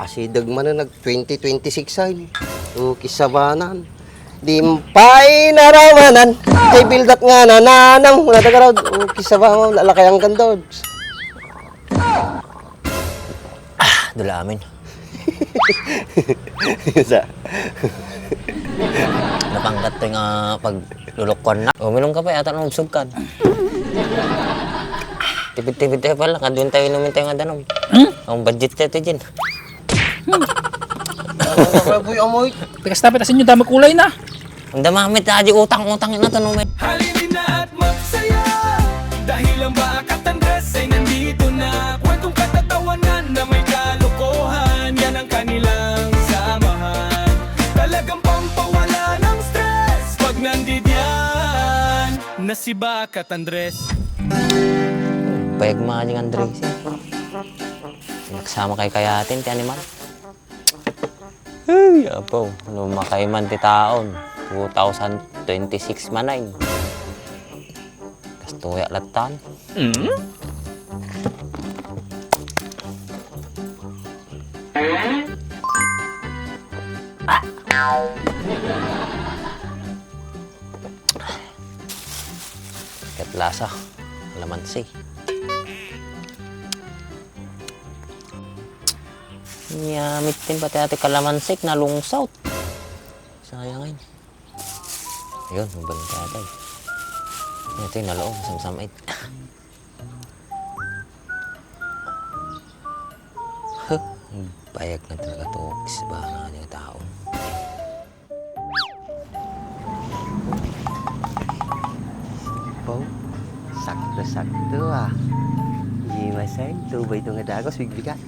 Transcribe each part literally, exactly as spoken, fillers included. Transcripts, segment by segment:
Asideg manen nag twenty twenty-six ay. O, kisabanan. Di pay naramanan. Kay bildat nga nananam. Wala ta garod. O, kisabanan. Lalakayan kan dods. Ah, dula amin. Sa? Napanggat tayo nga paglulukwan na. Uminom ka pa, yata nung ubsog ka. Tipid-tipid tayo pala. Kaduan tayo inumin tayo nga danom. Hmm? Ang budget tayo, Tijin. Ano ba, Boy Amoy? Pikas tapit asin nyo, dami kulay na. Ang damamit na di utang-utang na to, no, men. Halina at magsaya. Dahil ang Bakat Andres ay nandito na. Kwentong katatawanan na may kalokohan. Yan ang kanilang samahan. Talagang pampawala ng stress. Pag nandidiyan na si Bakat Andres. Payag maling Andres, eh. Nagsama kay kayatin, ti animal. Ay, apo, lumakay man ti taon. Two thousand twenty-six man ay. Kastoya latan. Mm? Ah! Ket lasa, kalamansi. Nia, mittin pati ati kalamansik, nalungsot. Sayang ay. Ayun, ang balik ata eh. Ito yung naloob, samsam it. Huh, bayag na talaga to. Isba na nga yung tao. Wow, sakto-sakto ah. Di masay, tubay to nga dagos, bigbigat.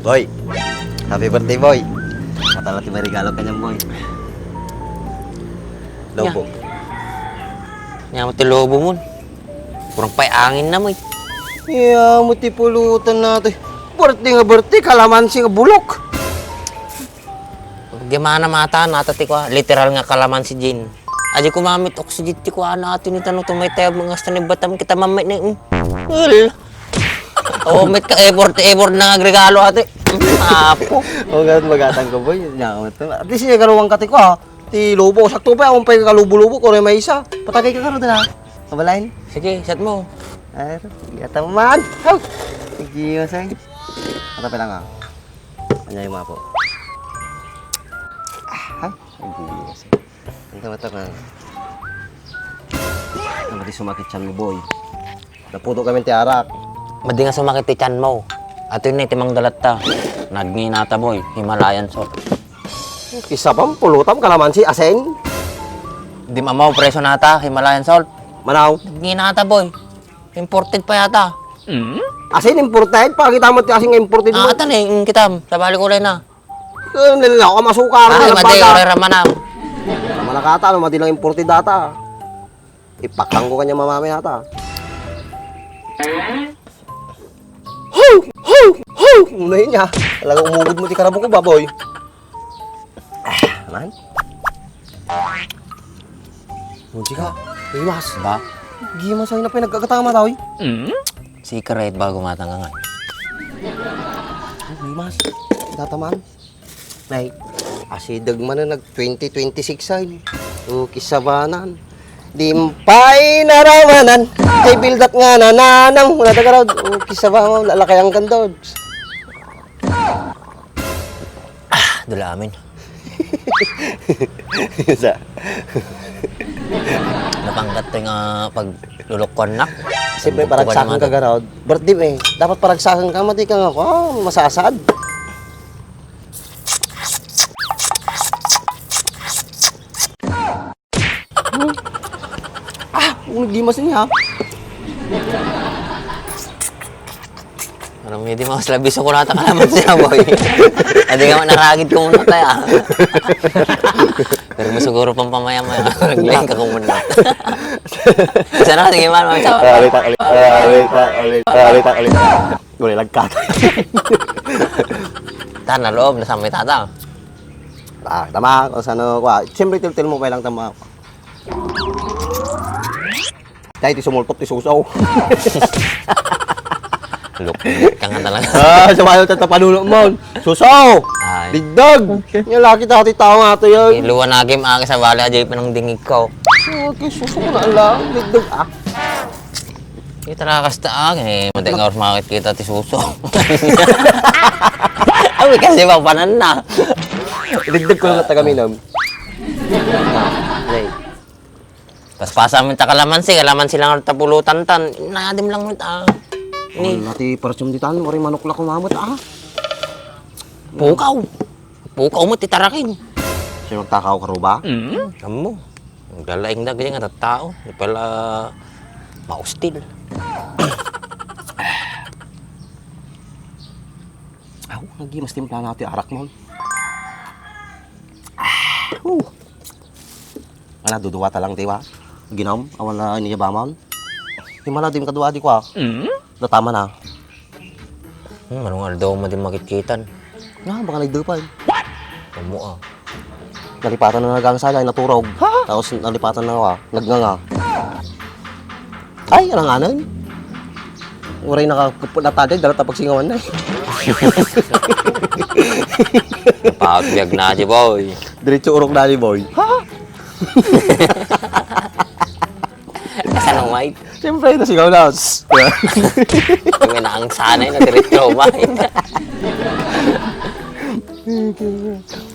Boy, happy birthday, boy. Matala ti may regalo kanyan, boy. Lobo. Nya. Nya mo ti lobo mo. Kurang pay angin na mo eh. Iya mo ti pulutan natin. Birthday nga birthday, kalamansi nga bulok. Gimana mata, nata ti kwa, literal nga kalamansi, Jin. Adi kumamit oxygen ti kwa, na atin itano, tumay tayo, mga hasta ni batam, kita mamay na, mm. Ul. Oh, met ka effort, effort na nga agregalo, ate. Apo. O, ganun magatang ko, boy. Nya, ito. At least, iya, galuwang ka ti kwa, ha? Ti lobo, sakto pa, akong pay kalubo-lubo, kung may isa. Patagay ka karon, ha? Kabalain? Sige, shot mo. Ay, yata man. Oh! Sige, masay. Ata pa lang, ah. Anyay mo ako. Ah, ha? Ay, di, masay. Ang tama-tama. Ang pati sumakit siya mo, boy. Naputo kami ti arak. Madi nga sumakit ti tiyan mo. Ato yun, eh, ti mangdalat ta. Nagngina ta, boy. Himalayan salt. Isa pang pulutam, kalamansi, asin. Di mamaw, preso nata, Himalayan salt. Manaw. Nagngina ta, boy. Imported pa yata. Mm? Asin imported? Pakita mo ti asin nga imported mo. Ah, atan eh, mm, kitam. Sabali ko na. Eh, nila ako masukar. Ay, na madi, nagbaga. Oray ramanam. Manakata, no, madi lang imported data. Ipakang ko kanya mamamay ata. Ho! Ho! Ho! Unahin niya. Talaga umugod mo ti karabo ko, baboy. Ah, man. Munsi ka, Rimas. Ba? Gimas ay na pinagkakatama tao, eh. Mm? Secret ba gumatang ka nga? Ay, Rimas. Tatamaan. Nay, asideg man nag twenty twenty-six ay. O, kisabanan. Di pay naramanan. Kay bildat nga nananam. Wala ta garod. O, kisabanan. Lalakayan kan dods. Ah, dula amin. Sa? Napanggat tayo nga paglulukwan na. Siyempre, paragsakan ka, garod. Birthday mo eh. Dapat paragsakan ka, mati ka nga, ah, masasad. Ah, unod di mas niya. Parang hindi mas labis ako nata kalaman siya, boy. Hindi ka man naragid ko muna tayo, ah. Pero mo siguro pang pamaya-maya. Naglain ka ko muna. Sana kasi gimana, mga tao. Alita, alita, alita, alita, alita, alita. Gulay lagkat. Tana loob, nasa may tata. Ah, tama, kung saan, kwa, siyempre, tiltil mo pa lang tama. Tay, ti sumultot ti suso. Luknit ka nga talaga. Ah, sumayo ta tapanunot mo. Suso! Ay. Digdag! Okay. Yung laki ta, ti tao nga to yan. Iluwan agim aga sa bali, ajay pa nang dingig ko. Okay, suso ko na lang. Digdag, ah. Kita na kasta ang eh, mati nga oras makakita ti suso. Ay, kasi mapanan na. Digdag ko lang at tagaminam. Ah, nay. Paspasamin ta kalamansi, kalamansi lang ta pulutan tan. Nadim lang met, ah. Ni. Ang nati parasyon ditan, waray manok la kumamot, ah. Pukaw. Pukaw mo, titarakin. Siya magtakaw ka ruba? Mm. Amo. Ang dalaing na ganyan nga tattao. Di pala maustil. Aw, nagdi mas timpla na ti arak mo. Ah, uh. Ala, duduwa ta lang, di ba? Ginom, awan na iniyabamon. Himala, di makadua, di ko, ah. Mm? Natama na. Hmm, anong aldaw mo din makitkitan? Na, baka nagdupay. What? Amo, ah. Nalipatan na nagang salay, naturog. Ha? Tapos nalipatan na, ah, nagnganga. Ay, alanganan. Uray naka-, natagay, dalat na pagsingawan na. Napagbiag na, di, boy. Diretso urok na ni, boy. Ha? Kasano, Mike? Siyempre, nasigaw na. May naangsanay na diretso, Mike.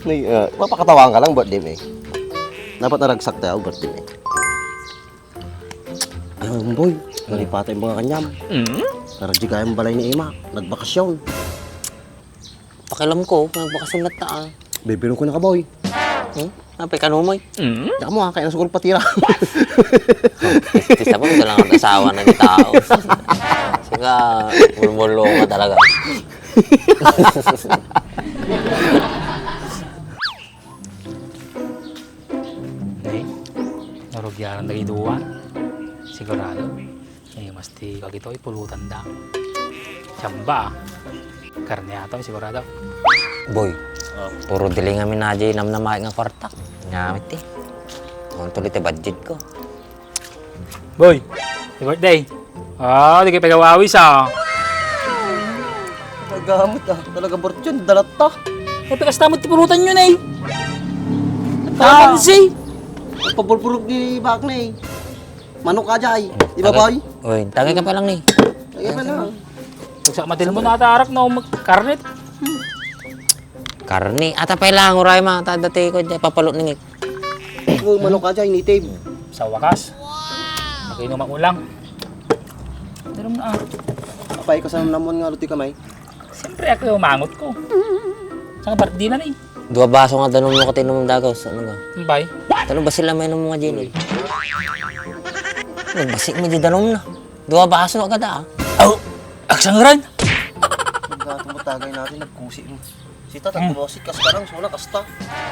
Nay, ah, mapakatawaan ka lang, birthday mo eh. Dapat naragsak tayo, birthday mo eh. Ay, boy, nalipatan yung mga kanyam. Mm? Tara, di kayang balay ni Ima. Nagbakasyon. Pakialam ko, nagbakasyon na ta, ah. Bibiro ko na ka, boy. Hmm? Apay, kano, Moy? Mm? Diak mo, ah, kaya nasukol patira. Tista pa, ito lang ang asawa na ni tao. Sika, mulmulo ka talaga. Nay, narugyanan dagiti duan. Sigurado. Eh, mas ti kagito, ipulutan da. Samba, ah. Karne ato, sigurado. Boy, oh, puro dili nga minaji namnamay nga kwarta. Nga, miti. Ang tuloy ti budget ko. Boy, happy birthday. Ah, di kayo pagawawis, ah. Nagamit, ah. Talaga, Bortyon, dalat ta. Eh, pagkastamot ti pulutan yun, eh. Ah. Tapansi. Pabulbulog ni Bakney. Manok ka, Jay. Di ba, boy? Uy, tagay ka pa lang, ni. Tagay pa lang. Sa matil mo na ata, arak, no, mag-, karne. Karne. Ata pa lang, uray, ma. Ta-, dati ko, di, papalo ni Ngik. Uy, manok ka, Jay, native. Sa wakas. Wow. Makinom ang ulang. Pero na, ah. Apay ka sa namon nga, luti kamay. Siyempre, ako yung mangot ko. Sa kabardi na, ni. Dua baso nga danum no, katinum dagaw, sa ano nga? Bay. Tano ba sila may mo nga, Jenny? Nagbasik mo di danum na. Dua baso agad, ah. Aw! Aksangran! Pagkatong matagay natin, nagkusi mo. Sita, hmm, tagkulosi, kas ka lang, sula, kasta.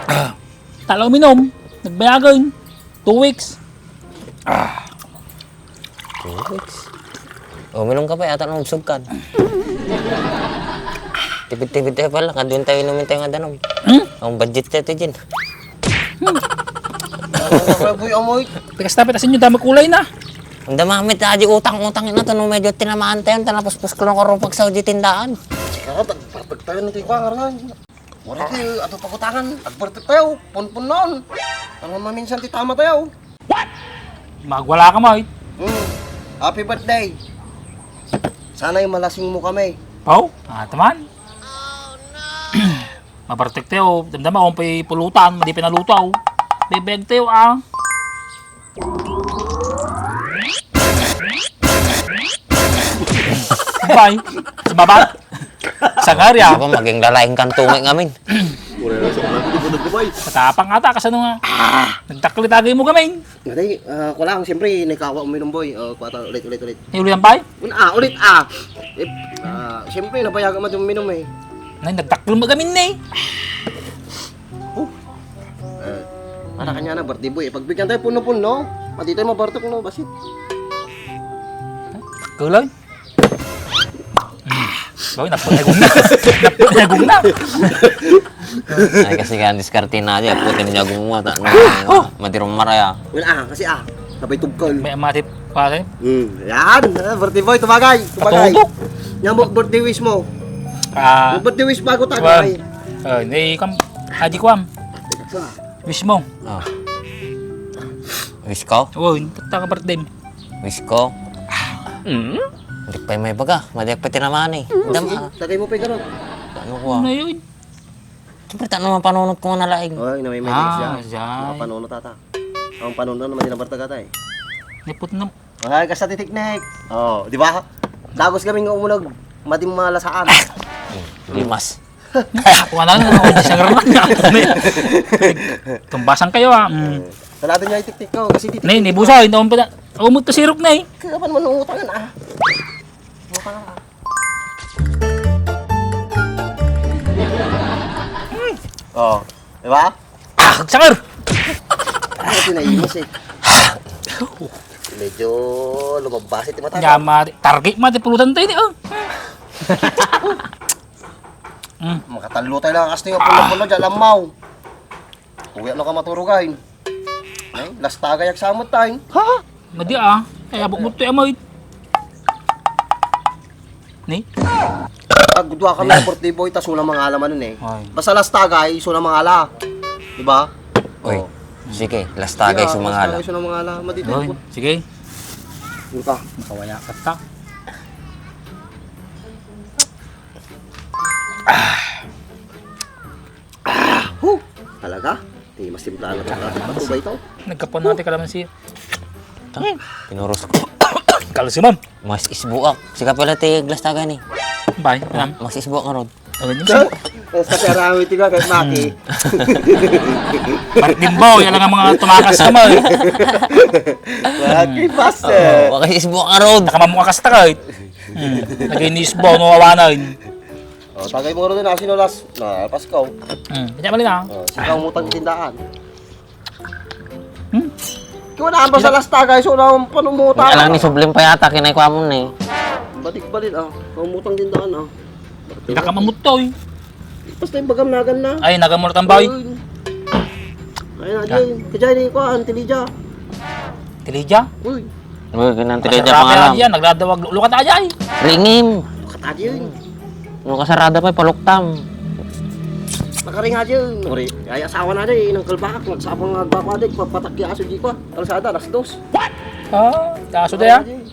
Ah. Talo minom. Nagbayagan. Two weeks. Ah. Two weeks. O, minum ka pa, yata nung ubsog kan. Tipid-tipid tayo pala, kaduan tayo inumin tayo nga danum. Hmm? Ang budget tayo, Jin. Ano ka, Boy, amoy? Pikas na, pitasin nyo, dami kulay na. Ang damamit na, di utang-utang na to, no, medyo tinamaan tayo, tanapuspos ko lang karupag sa di tindaan. Siguro, tagpatag tayo ng tikwa, nga nga. Wala kayo, ato pagutangan, agbartek tayo, punpun noon. Ano maminsan ti tama tayo? What? Magwala ka, Moy. Hmm. Happy birthday. Sana'y malasing mo kami. Pau? Ah, taman? Mabartek tayo. Damdama, kung pa'y pulutan, madi pinaluto, oh. Bebeg tayo, ah. Bay, sa baba. Sa karya. Ako, maging lalaing kantungan ngamin. Wala na sa mga pagkakabay. Matapang ata, kasano nga? Ah! Nagtaklit agay mo kami. Matay, ah, ko lang, siyempre, nagkawa mo minum, boy. Ah, kuha ta, ulit, ulit, ulit. Ni ulit ang bay? Ah, ulit, ah. Eh, ah, siyempre, napayagan mo minum, eh. Nay, nagtaklit mo kami, ni. Oh. Eh, para kanya na, birthday boy. Eh, pagbigyan tayo puno-puno. Pati tayo mabartok, no? Basit. Kulay? Boy, napagagong na. Napagagong na. Ay, kasi kaya ang diskarte na niya, putin niya gumuha, ta-, na, oh! Madirong maraya. Wala, ah, kasi, ah, sabay tugkol. May matit, Pare? Hmm, yan. Ah, birthday boy, tumagay. Tumagay. Patubok. Yan mo, birthday wish mo. Ah, birthday wish bago tayo. Kuwan. Ay. Ah, ni kam, adi kuwan. Wish mo. Ah. Wish ko? Oo, tatta ka birthday mo. Wish ko? Mm? Hindi pa may baga. Madiak pa tinamaan eh. Dama. Tagay mo pa yung garot. Ano ko? Ano yun? Siyempre, tano ang panunot ko nga nalaing. Oy, na may may Ah, siya. Siya. Makapanunot ata. Ang panunot na madi na bartagata eh. Nipot na. Ay, kasta ti teknik. Oh, di ba? Dagos kami nga umunog. Madi malasaan. Limas. Wala na, wala na, wala na. Tumbasan kayo, ah. Mm. Salado niya yung teknik ko. Kasi di Nay, ni Busa, hindi akong pina-, umot ka sirok na eh. Kaya pa naman utangan, ah. Utangan, ah. Oh, di ba? Ah, sakar! Ano tinainis eh? Medyo lumabas iti mata. Nga, mari. Target mo, iti pulutan tayo ni, oh. Mm. Makatallo tayo lang, kasi yung pulo-pulo dyan, lamaw. Uwi, ano ka maturugain? Ay, lastagay agsamot tayo. Ha? Madi, ah. Ay, abot mo ito, amay. Ni? Agdua kami birthday boy, ta suna mangala man eh. Ay. Basta lastagay, suna mangala. Di ba? Oy, oh. Sige, lastagay, suna mangala. Lastagay, suna mangala. Madito. Oy, sige. Buta. Makawaya ka ta. Ah. Ah, huh! Talaga? Ti, mas timplado ka. Ano ba ito? Nagkapon natin kalamansi. Pinuros ko. Kalsiman. Mas isbuak. Sika pala ti glass taga ni. Bay, alam. Mas isbuak nga rod. Ano yun? Sa, sa sarami, tiga, kahit maki. Martin Boy, alam nga mga tumakas ka mo eh. Maki, paster. Oo, kasi isbuak nga rod. Nakamamukakas ta ka eh. Hmm. Nag-inis ba, no, awanan. Oh, tagay mo nga rin na, sino las? Na, Pasko. Hmm, kaya mali na. Oh, sino ang umutang tindaan? Hmm? Kaya na, basta las tagay, so na ang panumutan. Alam ni Sublim pa yata, kinay kwa mo ni. Balik-balik, ah. Ang umutang tindaan, ah. Hindi ka mamutoy. Basta yung bagam nagan na. Ay, nagan mo na tambay. Ayun. Ayun, ayun. Kajay ni kwa, Auntie Lydia. Auntie Lydia? Uy. Uy, kinang Auntie Lydia, pangalam. Yan, nagdadawag, lukat aja eh. Ringim. Lukat aja yun. Nung kasarada pa, paluktam. Nakaring aja yun. Uri, ay asawa na aja eh, nang kalbakak, nagsabang nga agbabadik, papatak yung aso di kwa. Kalsada, alas dos. What? Ah, kaso da yan?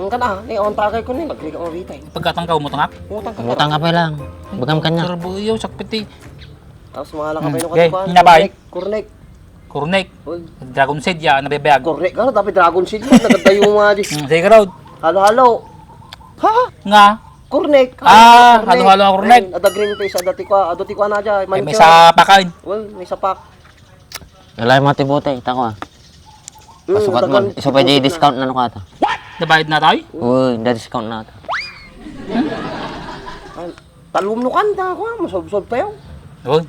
Ang kana, eh, on takay ko ni, magriga o rita eh. Pagkatang ka, umutang ka? Umutang ka. Umutang ka pa lang. Bagam kanya. Turbo iyo, sakpit eh. Tapos mga lakapay Hmm. no Okay, kasi kuan, hinabay. Kurnek, kurnek. Kurnek. Uy. Dragon Seed, ya, nabibiag. Kurnek, gano'n, tapi Dragon Seed yun, nagkatayo nga di. Hmm, sige, Rod. Halo-halo. Ha? Nga. Kurnek. Ah, halo-halo, kurnek. Ayun, ada green face, ada tikwa, ada tikwa na dyan. Eh, may manicure. Sa pakan. Well, may sapak. Alay mo, tibuti, ita ko ah. Hmm, pasukat mo. Dagan, iso pa di discount na no kata. Nabayad na tayo? Uy, da discount na ta. Ay, talom no kanta ko, ah, masubsob tayo. Uy,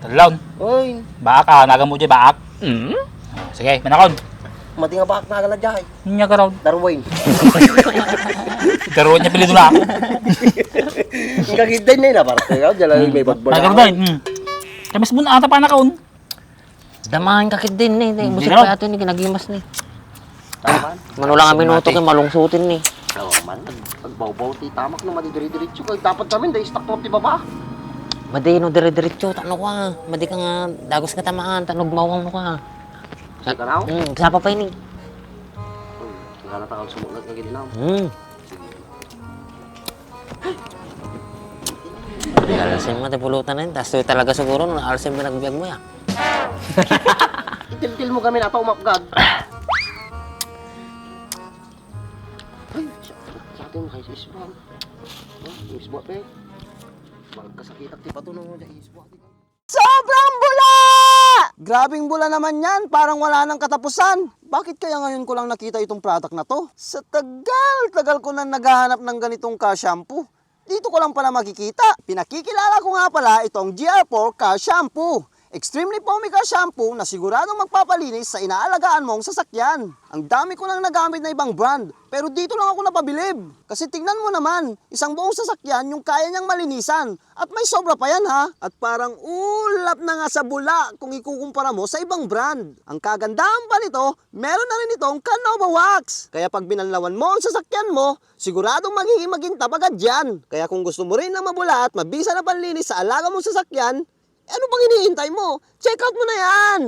talon. Uy. Baak, ah, naga mo di baak. Mm. Sige, manakon. Mati nga baak na agala jay. Nya ka raw. Darwin. Darwin niya pilido na ako. Ang kagiday na yun, ah, para tayo, dyan lang may bagbara. Darwin, mm. Kamas mo na ata pa nakaon. Damahan ka kit din ni, ni. Hmm, busit pa ato ni, kinagimas ni. Tama. Manulang ang minuto kay malungsutin ni. Oo, man. Pag-, pagbawbaw ti tamak no, madi dire-diretso. Kay dapat kami, dai stuck mo ti baba. Madi no dire-diretso, tano ka. Madi ka nga, dagos nga tamaan, tano gumawang no ka. Sige ka na, oh. Hmm, sapa pa ini. Hmm, wala na takang sumulat nga gini na, oh. Hmm. Sige. Alsem nga ti pulutan na yun. Tapos talaga siguro, nung alsem na nagbiag mo, ya. Itiltil mo kami na ito, umapgag. Ay, sa, sa atin, kay si Isbang. Oh, Isbang, pe. Magkasakitak ti patunong mo dyan, Isbang. Sobrang bula! Grabing bula naman yan, parang wala nang katapusan. Bakit kaya ngayon ko lang nakita itong product na to? Sa tagal-tagal ko na naghahanap ng ganitong ka-shampoo. Dito ko lang pala makikita. Pinakikilala ko nga pala itong G R four Ka Shampoo. Extremely Pomica shampoo na siguradong magpapalinis sa inaalagaan mong sasakyan. Ang dami ko nang nagamit na ibang brand, pero dito lang ako napabilib. Kasi tingnan mo naman, isang buong sasakyan yung kaya niyang malinisan. At may sobra pa yan ha. At parang ulap na nga sa bula kung ikukumpara mo sa ibang brand. Ang kagandahan pa nito, meron na rin itong Canova Wax. Kaya pag binanlawan mo ang sasakyan mo, siguradong magiging magintab agad yan. Kaya kung gusto mo rin ng mabula at mabisa na panlinis sa alaga mong sasakyan, eh, ano pang iniintay mo? Check out mo na yan!